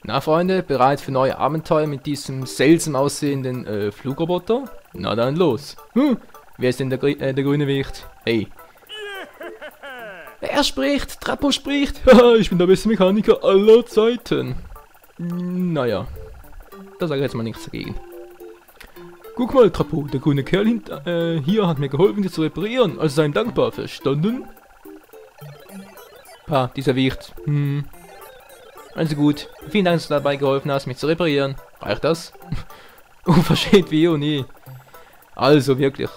Na Freunde, bereit für neue Abenteuer mit diesem seltsam aussehenden Flugroboter? Na dann los. Wer ist denn der grüne Wicht? Hey. Er spricht, Trappo spricht. Haha, ich bin der beste Mechaniker aller Zeiten. Naja, da sage ich jetzt mal nichts dagegen. Guck mal, Trappo, der grüne Kerl hier hat mir geholfen, dich zu reparieren. Also sei ihm dankbar, verstanden? Pa, dieser Wicht. Also gut, vielen Dank, dass du dabei geholfen hast, mich zu reparieren. Reicht das? Unverschämt wie oh nie. Also wirklich.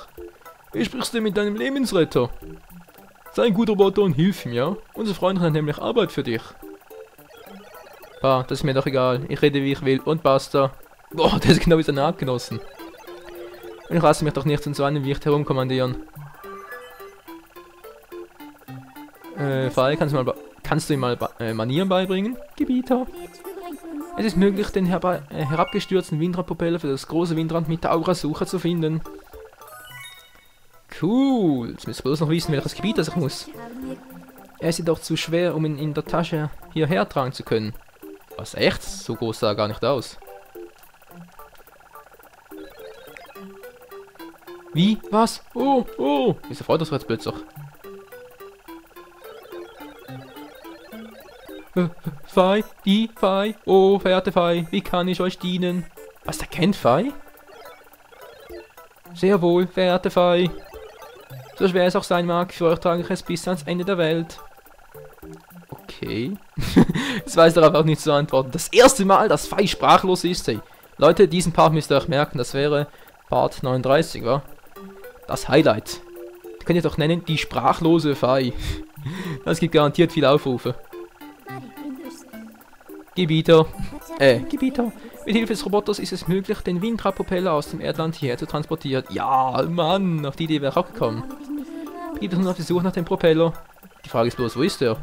Wie sprichst du mit deinem Lebensretter? Sei ein guter Roboter und hilf ihm, ja? Unser Freund hat nämlich Arbeit für dich. Pa, das ist mir doch egal. Ich rede wie ich will und basta. Boah, das ist genau wie seine Artgenossen. Und ich lasse mich doch nicht in so einem Wicht herumkommandieren. Fall, kannst du ihm mal Manieren beibringen? Gebieter. Es ist möglich, den herabgestürzten Windradpropeller für das große Windrad mit der Aurasuche zu finden. Cool. Jetzt müssen wir bloß noch wissen, welches Gebiet das ich muss. Er ist jedoch zu schwer, um ihn in der Tasche hierher tragen zu können. Was, echt? So groß sah er gar nicht aus. Wie? Was? Oh, oh. Wieso freut das jetzt plötzlich? Fei, die Fei, oh, verehrte Fei, wie kann ich euch dienen? Was, der kennt Fei? Sehr wohl, verehrte Fei. So schwer es auch sein mag, für euch trage ich es bis ans Ende der Welt. Okay. Das weiß darauf auch nicht zu antworten. Das erste Mal, dass Fei sprachlos ist, hey. Leute, diesen Part müsst ihr euch merken, das wäre Part 39, wa? Das Highlight. Das könnt ihr doch nennen, die sprachlose Fei. Das gibt garantiert viele Aufrufe. Gebieter. Gebieter. Mit Hilfe des Roboters ist es möglich, den Windradpropeller aus dem Erdland hierher zu transportieren. Ja, Mann, auf die Idee wäre ich auch gekommen. Gibt es nun auf die Suche nach dem Propeller? Die Frage ist bloß, wo ist der?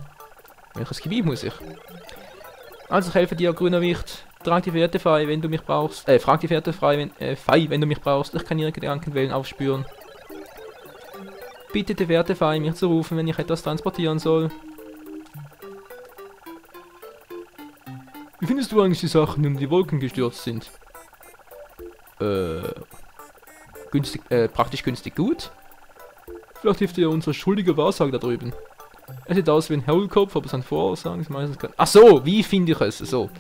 Welches Gebiet muss ich? Also ich helfe dir, grüner Wicht. Trag die verehrte Fei, wenn du mich brauchst. Frag die verehrte Fei, wenn du mich brauchst. Ich kann ihre Gedankenwellen aufspüren. Bitte die verehrte Fei, mich zu rufen, wenn ich etwas transportieren soll. Wie findest du eigentlich die Sachen, die um die Wolken gestürzt sind? Praktisch günstig gut? Vielleicht hilft dir unsere schuldige Wahrsage da drüben. Er sieht aus wie ein Haulkopf, aber sein Vorsagen ist meistens kein... Ach so, wie finde ich es? So.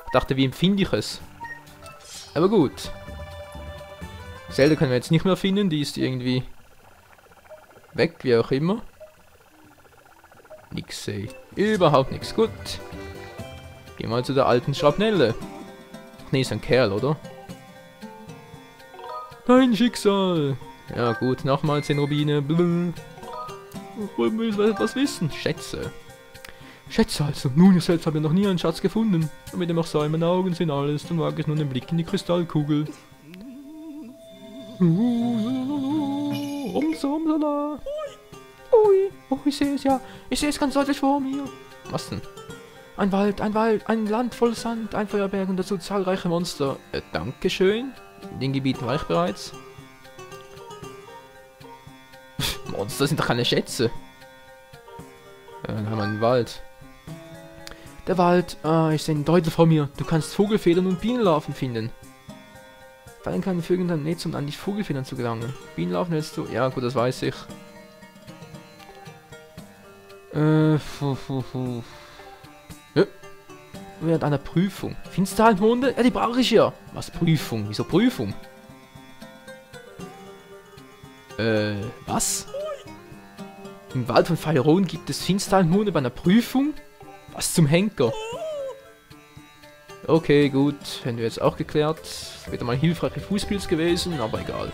Ich dachte, wie empfinde ich es? Aber gut. Zelda können wir jetzt nicht mehr finden, die ist irgendwie... weg, wie auch immer. Nix, ey. Überhaupt nichts. Gut. Gehen wir mal zu der alten Schrapnelle. Nee, ist ein Kerl, oder? Dein Schicksal. Ja gut, nochmal 10 Rubine. Wollen wir etwas wissen? Schätze. Schätze also. Nun, ich selbst habe noch nie einen Schatz gefunden. Und mit dem auch sei, meine Augen sind alles. Dann wage ich nun den Blick in die Kristallkugel. Umsala. Ui, oh, ich sehe es ja. Ich sehe es ganz deutlich vor mir. Was denn? Ein Wald, ein Land voll Sand, ein Feuerberg und dazu zahlreiche Monster. Dankeschön. In den Gebieten war ich bereits. Monster sind doch keine Schätze. Dann haben wir einen Wald. Der Wald, ich sehe ihn deutlich vor mir. Du kannst Vogelfedern und Bienenlarven finden. Fallen kleine Vögel in dein Netz, um an die Vogelfedern zu gelangen. Bienenlarven hältst du? Ja gut, das weiß ich. Während einer Prüfung. Finsterhalbmonde? Ja, die brauche ich ja. Was Prüfung? Wieso Prüfung? Was? Im Wald von Faeron gibt es Finsterhalbmonde bei einer Prüfung? Was zum Henker? Okay, gut. Hätten wir jetzt auch geklärt. Wieder mal hilfreiche Fußpilz gewesen, aber egal.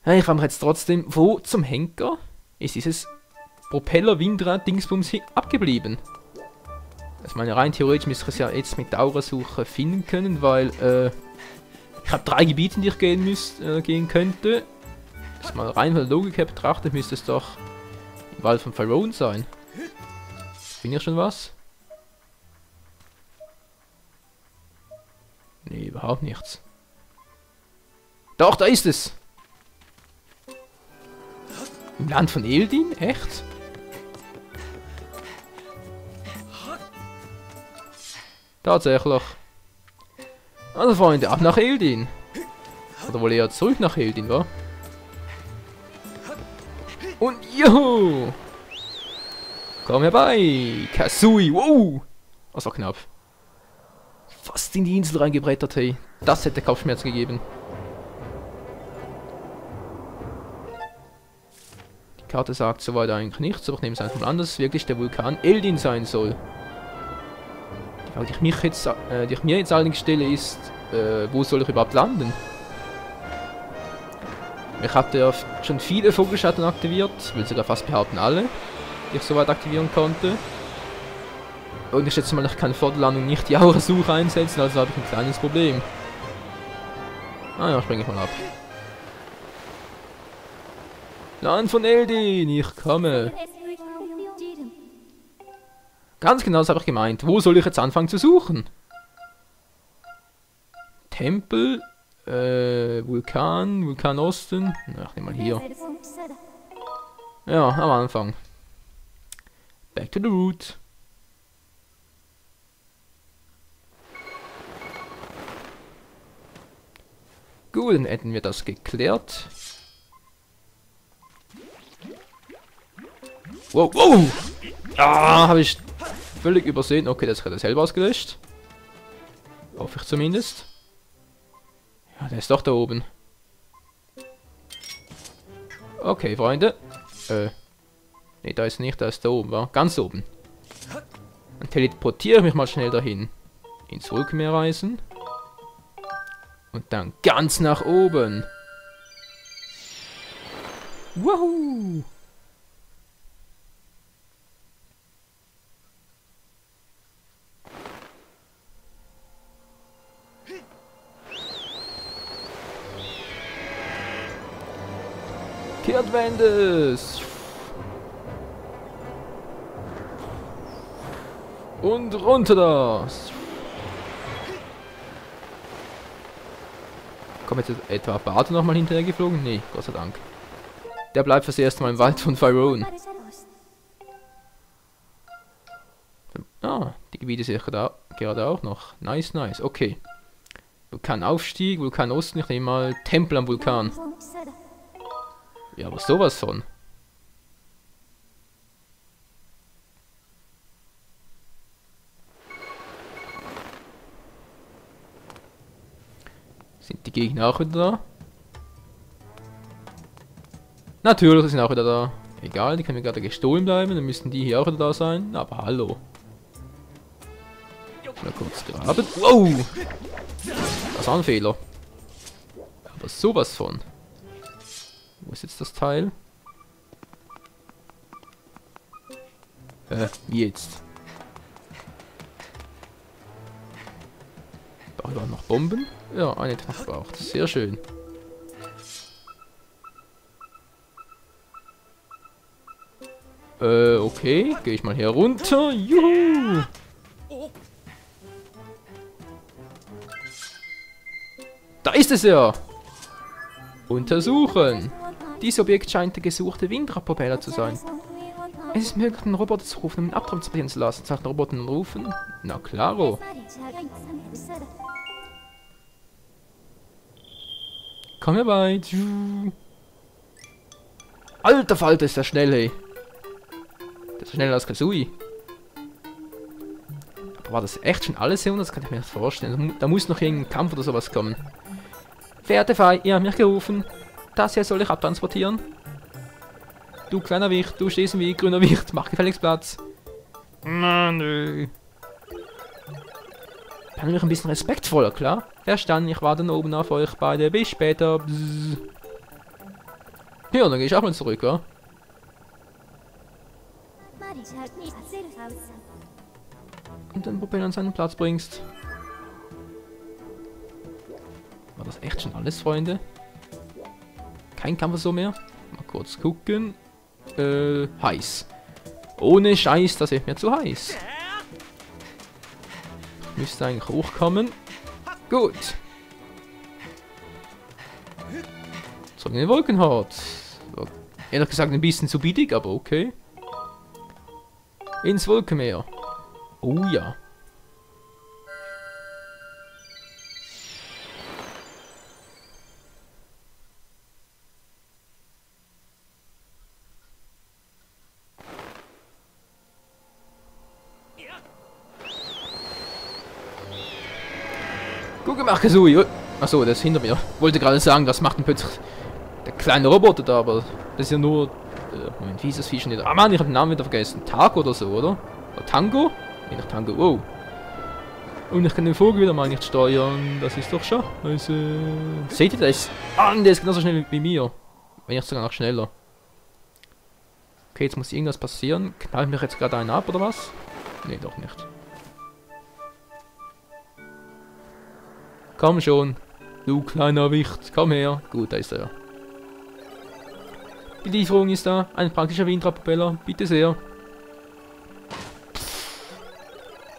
Ja, ich frage mich jetzt trotzdem, wo zum Henker ist dieses Propeller-Windrad-Dingsbums abgeblieben? Ich meine, rein theoretisch müsste ich es ja jetzt mit der Aurasuche finden können, weil, ich habe 3 Gebiete, in die ich gehen könnte. Das mal rein von der Logik her betrachtet, müsste es doch im Wald von Faeron sein. Finde ich schon was? Nee, überhaupt nichts. Doch, da ist es! Im Land von Eldin? Echt? Tatsächlich. Also Freunde, ab nach Eldin. Oder wohl eher zurück nach Eldin, wa? Und juhu! Komm herbei! Kazooie! Wow! Das war knapp. Fast in die Insel reingebrettert, hey. Das hätte Kopfschmerz gegeben. Die Karte sagt soweit eigentlich nichts, aber ich nehme es einfach mal an, dass es wirklich der Vulkan Eldin sein soll. Die Frage, die ich mir jetzt allerdings stelle, ist, wo soll ich überhaupt landen? Ich habe ja schon viele Vogelschatten aktiviert, will sogar fast behaupten alle, die ich soweit aktivieren konnte. Und ich schätze mal, ich kann vor der Landung nicht die Aura-Suche einsetzen, also habe ich ein kleines Problem. Ah ja, springe ich mal ab. Land von Eldin, ich komme. Ganz genau, das habe ich gemeint. Wo soll ich jetzt anfangen zu suchen? Tempel, Vulkan Osten. Na, ich nehme mal hier. Ja, am Anfang. Back to the root. Gut, dann hätten wir das geklärt. Wow, wow! Ah, habe ich völlig übersehen. Okay, das hat er selber ausgelöscht. Hoffe ich zumindest. Ja, der ist doch da oben. Okay, Freunde. Ne, da ist nicht, da ist da oben, war ganz oben. Dann teleportiere ich mich mal schnell dahin. Ins Wolkenmeer reisen. Und dann ganz nach oben. Woohoo! Kehrtwendes! Und runter das! Kommt jetzt etwa Bart nochmal hinterher geflogen? Nee, Gott sei Dank. Der bleibt fürs erste Mal im Wald von Faerûn. Ah, die Gebiete sehe ich gerade auch noch. Nice, nice. Okay. Vulkanaufstieg, Vulkanosten, ich nehme mal Tempel am Vulkan. Ja, aber sowas von. Sind die Gegner auch wieder da? Natürlich sind auch wieder da. Egal, die können mir gerade gestohlen bleiben, dann müssten die hier auch wieder da sein. Aber hallo. Mal kurz graben. Wow! Das war ein Fehler. Aber sowas von. Wo ist jetzt das Teil? Wie jetzt? Brauche ich auch noch Bomben? Ja, eine Treffer braucht. Sehr schön. Okay. Gehe ich mal hier runter. Juhu! Da ist es ja! Untersuchen! Dieses Objekt scheint der gesuchte Windradpropeller zu sein. Es ist möglich, den Roboter zu rufen, um ihn abtransportieren zu lassen. Soll ich den Roboter rufen? Na klaro. Komm herbei. Alter Falter, ist der schnell, hey. Der ist schneller als Kazooie. Aber war das echt schon alles hier? Das kann ich mir nicht vorstellen. Da muss noch irgendein Kampf oder sowas kommen. Verehrte Fei, ihr habt mich gerufen. Das hier soll ich abtransportieren. Du kleiner Wicht, du stehst wie grüner Wicht. Mach gefälligst Platz. Na, nö. Dann mich ein bisschen respektvoller, klar? Verstanden, ich warte oben auf euch beide. Bis später. Bzz. Ja, dann gehe ich auch mal zurück, wa? Und den Propeller an seinen Platz bringst. War das echt schon alles, Freunde? Kein Kampf so mehr? Mal kurz gucken. Heiß. Ohne Scheiß, das wird mir zu heiß. Müsste eigentlich hochkommen. Gut. Zurück in den Wolkenhort. Ehrlich gesagt ein bisschen zu billig, aber okay. Ins Wolkenmeer. Oh ja. Guck mal, Kazooie. Achso, das ist hinter mir. Wollte gerade sagen, was macht denn plötzlich der kleine Roboter da, aber das ist ja nur... Moment, wie ist das Vieh schon wieder? Ah Mann, ich habe den Namen wieder vergessen. Taco oder so, oder? Oder Tango? Nee, nicht Tango, wow. Und ich kann den Vogel wieder mal nicht steuern. Das ist doch schon. Also... Seht ihr das? Ah, der ist genauso schnell wie mir. Wenn nicht sogar noch schneller. Okay, jetzt muss irgendwas passieren. Knall ich mich jetzt gerade einen ab, oder was? Nee, doch nicht. Komm schon. Du kleiner Wicht. Komm her. Gut, da ist er. Die Lieferung ist da. Ein praktischer Windradpropeller. Bitte sehr.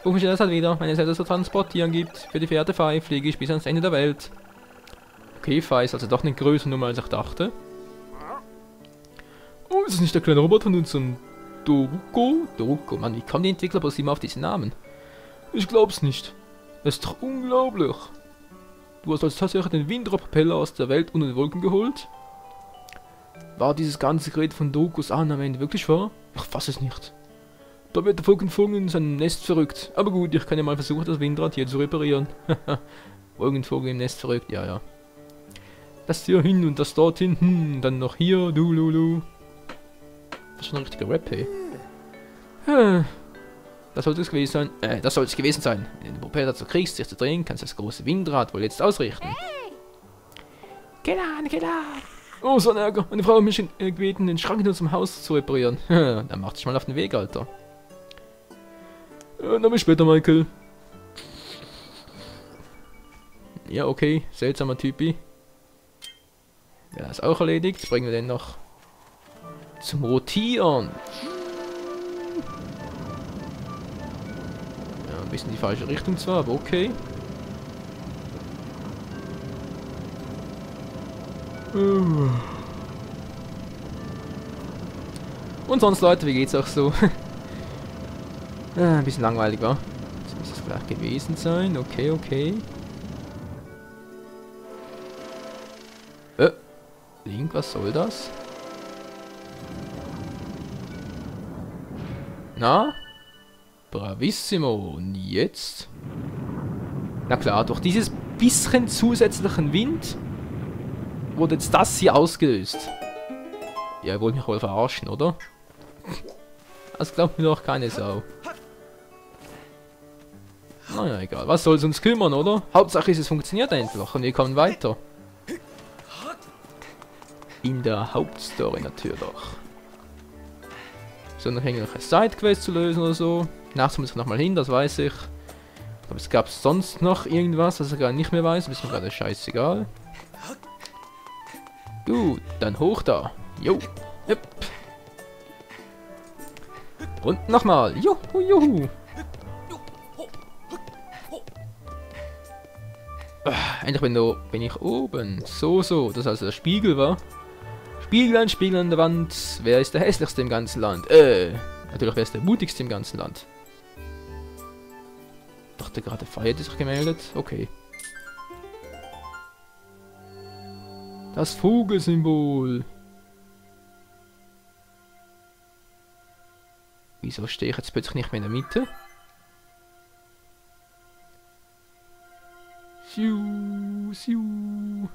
Rufen Sie das halt wieder, wenn es etwas zu transportieren gibt. Für die Fährte Phi fliege ich bis ans Ende der Welt. Okay, Phi ist also doch eine größere Nummer, als ich dachte. Oh, ist das nicht der kleine Roboter von unserem Doruko? Doruko, Mann, wie kommen die Entwickler bloß immer auf diesen Namen? Ich glaub's nicht. Das ist doch unglaublich. Du hast also tatsächlich den Windradpropeller aus der Welt unter den Wolken geholt? War dieses ganze Gerät von Dorukos Ahnen am Ende wirklich wahr? Ich fasse es nicht. Da wird der Vogelvogel in seinem Nest verrückt. Aber gut, ich kann ja mal versuchen, das Windrad hier zu reparieren. Vogelvogel im Nest verrückt, ja, ja. Das hier hin und das dorthin, dann noch hier, du Lulu. Das ist schon ein richtiger Rap, hey. Das sollte es gewesen sein. Das sollte es gewesen sein. Wenn du den Propeller dazu kriegst, sich zu drehen, kannst du das große Windrad wohl jetzt ausrichten. Geht an, geht an! Oh, so ein Ärger. Meine Frau hat mich gebeten, den Schrank in unserem Haus zu reparieren. Dann mach dich mal auf den Weg, Alter. Dann bis später, Michael. Ja, okay. Seltsamer Typi. Ja, ist auch erledigt. Bringen wir den noch zum Rotieren. Ja, ein bisschen die falsche Richtung zwar, aber okay. Und sonst, Leute, wie geht's auch so? Ein bisschen langweilig, war. Jetzt muss es gleich gewesen sein. Okay, okay. Link, was soll das? Na? Bravissimo. Und jetzt? Na klar, durch dieses bisschen zusätzlichen Wind wurde jetzt das hier ausgelöst. Ja, ihr wollt mich wohl verarschen, oder? Das glaubt mir doch keine Sau. Naja, egal. Was soll es uns kümmern, oder? Hauptsache ist, es funktioniert endlich und wir kommen weiter. In der Hauptstory natürlich. So, noch irgendwelche Sidequests zu lösen oder so. Nachts muss ich nochmal hin, das weiß ich. Aber es gab sonst noch irgendwas, was ich gerade nicht mehr weiß. Das ist mir gerade scheißegal. Gut, dann hoch da. Jo. Yep. Und nochmal. Juhu, juhu. Endlich bin ich oben. So, so. Das ist also der Spiegel, war. Spiegel an der Wand. Wer ist der hässlichste im ganzen Land? Natürlich, wer ist der mutigste im ganzen Land? Ich dachte gerade, Phi hätte sich gemeldet. Okay. Das Vogelsymbol. Wieso stehe ich jetzt plötzlich nicht mehr in der Mitte? Siu, siu.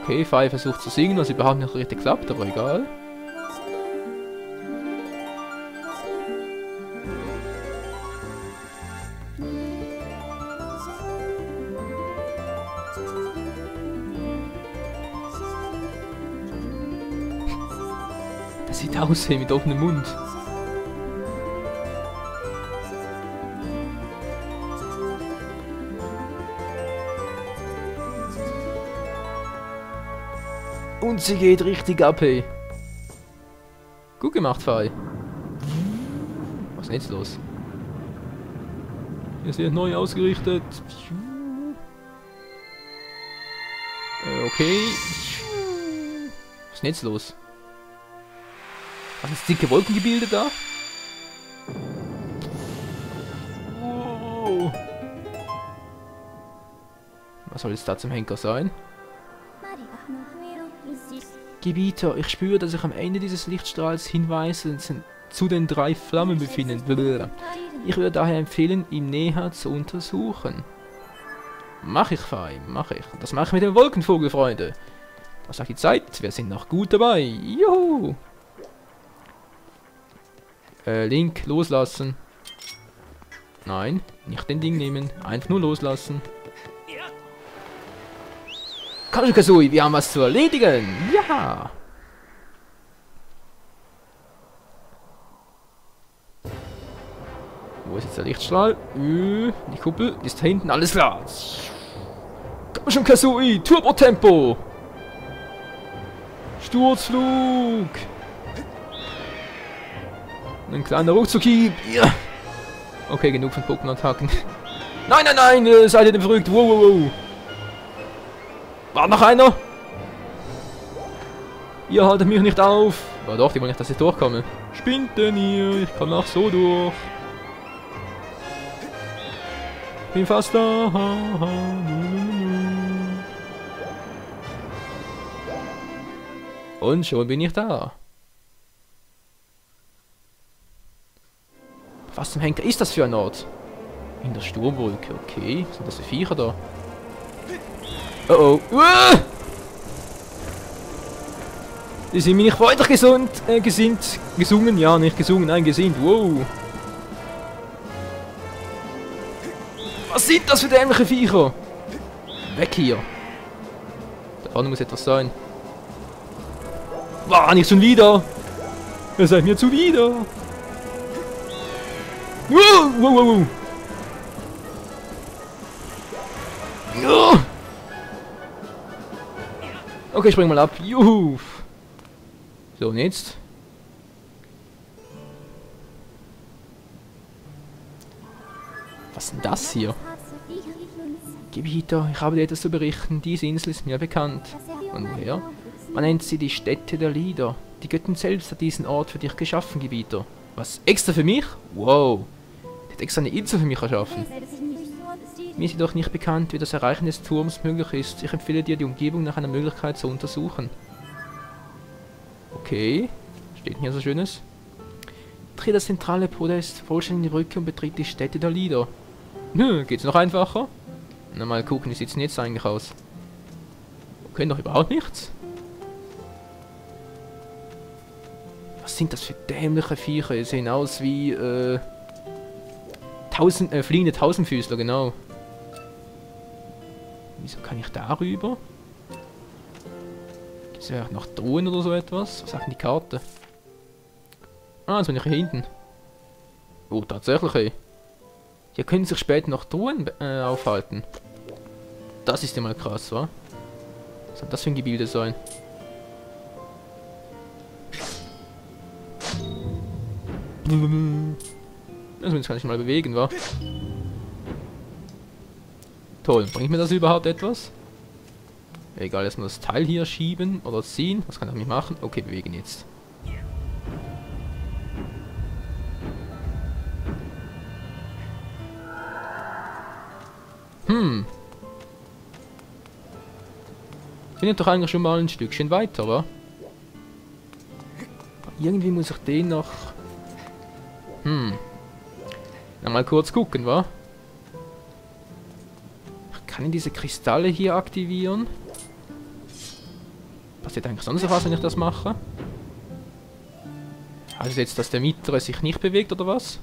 Okay, Phi versucht zu singen, was überhaupt nicht richtig klappt, aber egal. Das sieht aus wie mit offenem Mund. Und sie geht richtig ab, hey. Gut gemacht, Phi. Was ist denn jetzt los? Hier ist hier neu ausgerichtet. Okay. Was ist denn jetzt los? Was ist dicke Wolkengebilde da? Oh. Was soll jetzt da zum Henker sein? Gebieter, ich spüre, dass sich am Ende dieses Lichtstrahls Hinweise zu den 3 Flammen befinden. Blablabla. Ich würde daher empfehlen, ihn näher zu untersuchen. Mach ich, fein, mach ich. Das mache ich mit dem Wolkenvogel, Freunde. Was sagt die Zeit? Wir sind noch gut dabei. Juhu! Link, loslassen. Nein, nicht den Ding nehmen. Einfach nur loslassen. Komm schon, Kazooie, wir haben was zu erledigen. Ja! Wo ist jetzt der Lichtstrahl? Die Kuppel, die ist da hinten, alles klar. Komm schon, Kazooie, Turbo-Tempo! Sturzflug! Ein kleiner Ruckzuckhieb. Ja! Okay, genug von Pokémon-Attacken. Nein, nein, nein! Seid ihr denn verrückt? Wow, wow, wow! War noch einer? Ihr haltet mich nicht auf! Ja doch, die wollen nicht, dass ich durchkomme. Spinnt denn ihr? Ich komme auch so durch. Bin fast da. Und schon bin ich da. Was zum Henker ist das für ein Ort? In der Sturmwolke, okay. Was sind das für Viecher da? Oh oh. Uah! Die sind mir nicht weiter gesinnt. Gesungen? Ja, nicht gesungen, nein, gesinnt. Wow. Was sind das für dämliche Viecher? Weg hier. Da vorne muss etwas sein. War nicht schon wieder. Ihr seid mir zuwider. Wow, wow, wow, wow. Okay, spring mal ab. Juhu. So, und jetzt? Was ist denn das hier? Gebieter, ich habe dir etwas zu berichten. Diese Insel ist mir bekannt. Und woher? Man nennt sie die Stätte der Lieder. Die Göttin selbst hat diesen Ort für dich geschaffen, Gebieter. Was? Extra für mich? Wow. Die hat extra eine Insel für mich erschaffen. Mir ist jedoch nicht bekannt, wie das Erreichen des Turms möglich ist. Ich empfehle dir, die Umgebung nach einer Möglichkeit zu untersuchen. Okay. Steht denn hier so Schönes? Dreh das zentrale Podest vollständig in die Brücke und betritt die Stätte der Lieder. Nö, geht's noch einfacher? Na, mal gucken, wie sieht's denn jetzt eigentlich aus? Okay, noch überhaupt nichts. Was sind das für dämliche Viecher? Die sehen aus wie, fliegende Tausendfüßler, genau. Wieso kann ich darüber? Gibt es ja noch Truhen oder so etwas? Was sagt denn die Karte? Ah, jetzt bin ich hier hinten. Oh, tatsächlich, ey. Hier können sich später noch Truhen aufhalten. Das ist ja mal krass, wa? Was soll das für ein Gebilde sein? Also jetzt kann ich mal bewegen, wa? Toll, bringt mir das überhaupt etwas? Egal, erstmal das Teil hier schieben oder ziehen. Was kann ich damit machen? Okay, bewegen jetzt. Bin ich doch eigentlich schon mal ein Stückchen weiter, wa? Irgendwie muss ich den noch... Na, mal kurz gucken, wa? Kann ich diese Kristalle hier aktivieren? Passiert eigentlich sonst noch was, wenn ich das mache? Also jetzt, dass der mittlere sich nicht bewegt, oder was?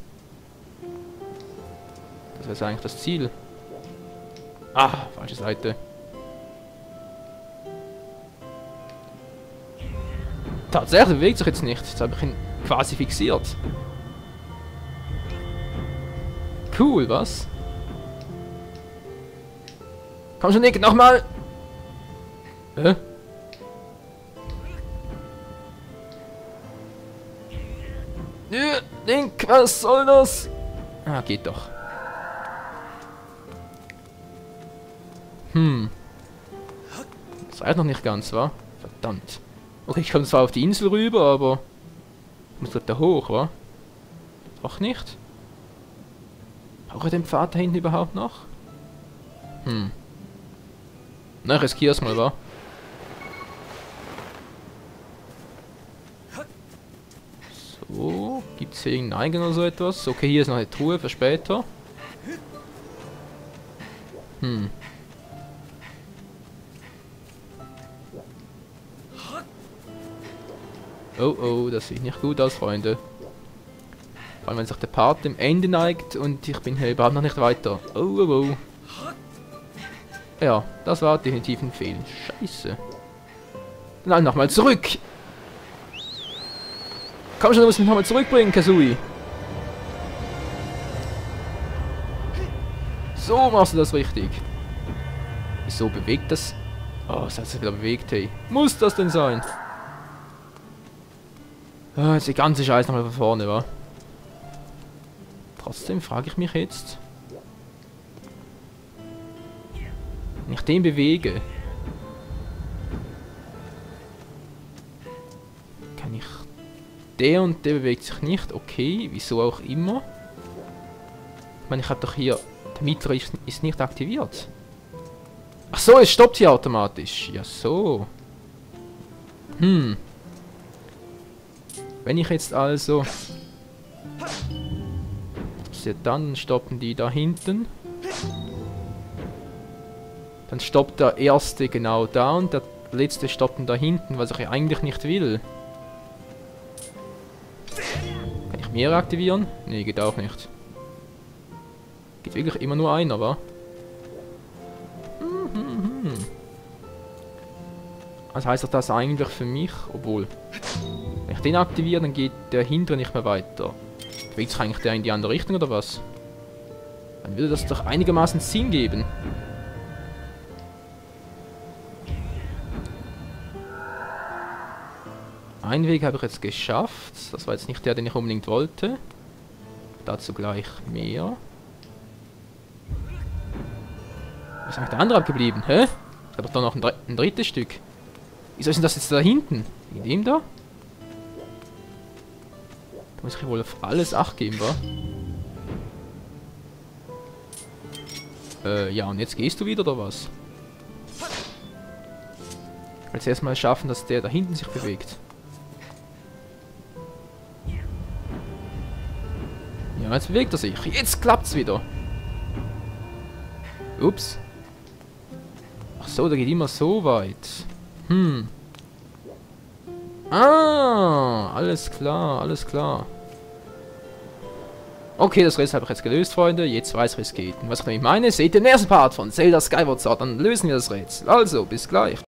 Das wäre eigentlich das Ziel. Ah, falsche Seite. Tatsächlich bewegt sich jetzt nicht. Jetzt habe ich ihn quasi fixiert. Cool, was? Komm schon, Nick, nochmal! Hä? Nö, Link, was soll das? Ah, geht doch. Das reicht noch nicht ganz, wa? Verdammt. Okay, ich komme zwar auf die Insel rüber, aber... Ich muss dort da hoch, wa? Doch nicht? Brauche ich den Pfad da hinten überhaupt noch? Na, ich riskier's mal, wa? So, gibt es hier irgendeinen Eingang oder so etwas? Okay, hier ist noch eine Truhe für später. Hm. Oh oh, das sieht nicht gut aus, Freunde. Vor allem, wenn sich der Part dem Ende neigt und ich bin hier überhaupt noch nicht weiter. Oh oh oh. Ja, das war definitiv ein Fehler. Scheiße. Nein, nochmal zurück! Komm schon, du musst mich nochmal zurückbringen, Kazooie. So machst du das richtig. Wieso bewegt das? Oh, es hat sich wieder bewegt, hey. Muss das denn sein? Ah, jetzt die ganze Scheiße nochmal von vorne, wa? Trotzdem frage ich mich jetzt. Wenn ich den bewege, kann ich... Der und der bewegt sich nicht. Okay, wieso auch immer. Ich meine, ich habe doch hier... Der Mieter ist nicht aktiviert. Ach so, es stoppt hier automatisch. Ja, so. Hm. Wenn ich jetzt also... Dann stoppen die da hinten. Dann stoppt der erste genau da und der letzte stoppen da hinten, was ich eigentlich nicht will. Kann ich mehr aktivieren? Nee, geht auch nicht. Geht wirklich immer nur einer, wa? Also heißt das eigentlich für mich, obwohl... Wenn ich den aktiviere, dann geht der hintere nicht mehr weiter. Bewegt sich eigentlich der in die andere Richtung oder was? Dann würde das doch einigermaßen Sinn geben. Einen Weg habe ich jetzt geschafft. Das war jetzt nicht der, den ich unbedingt wollte. Dazu gleich mehr. Was ist eigentlich der andere abgeblieben? Hä? Ich habe doch noch ein drittes Stück. Wieso ist denn das jetzt da hinten? In dem da? Da muss ich wohl auf alles Acht geben, wa? Ja, und jetzt gehst du wieder, oder was? Jetzt erstmal schaffen, dass der da hinten sich bewegt. Ja, jetzt bewegt er sich. Jetzt klappt's wieder. Ups. Ach so, der geht immer so weit. Hm. Ah, alles klar, alles klar. Okay, das Rätsel habe ich jetzt gelöst, Freunde. Jetzt weiß ich, wie es geht. Und was ich nämlich meine, seht ihr den ersten Part von Zelda Skyward Sword. Dann lösen wir das Rätsel. Also, bis gleich.